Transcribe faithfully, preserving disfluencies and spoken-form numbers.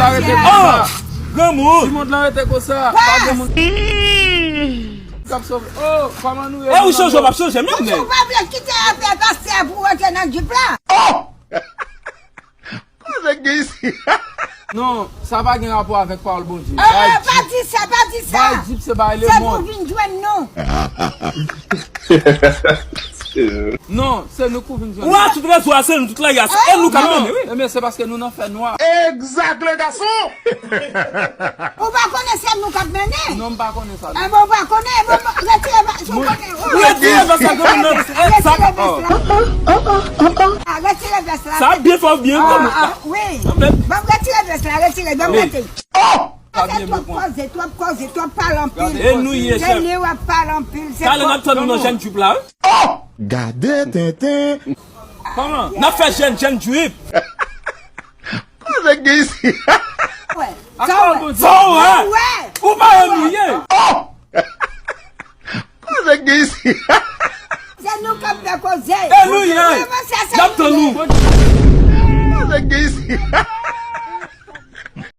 Arete konsa. Granmoun. Ti mond lan rete konsa. Pa gen moun k ap sove. Oh, kòman nou ye? E ou chanje, w ap chanje menm, nèg. Ou pa vle kite afè pastè pou w antre nan djip la? Oh! Koze k gen isi? Non, sa pa gen rapò avèk pawòl Bondye. Ah, pa di sa, pa di sa. Bay djip se bay lemond. Se pou vin jwenn nou. Non, se nou k pou vin jwenn. Ou a tout rezo a, se nou tout lage a, se nou k ap mennen, wi. Ebyen, se paske nou nan fènwa. Egzak, le gason. Ou pa konnen se nou k ap mennen? Non, m pa konnen sa. Enben, ou pa konnen, enben, retire vès, ou konnen. Retire vès la, granmoun nan. Retire vès la. Ah, retire vès la. Sa byen fò, byen granmoun. Ah, ah, wi. Bon, retire vès la, retire, bon, mete. Sa byen, twòp koze, twòp koze, twòp pale anpil. E nou ye, chèf. Se li w ap pale anpil, se twòp. Talè n ap tann nou nan jèn djip la, wi. Gade tenten. Kòman? N ap fè jèn, jèn djip. Koze k gen isi? Sa w wè? Sa w wè? Ou pa wè nou ye? Koze k gen isi? Se nou k ap fè koze. E nou ye? N ap tann nou. Koze k gen isi?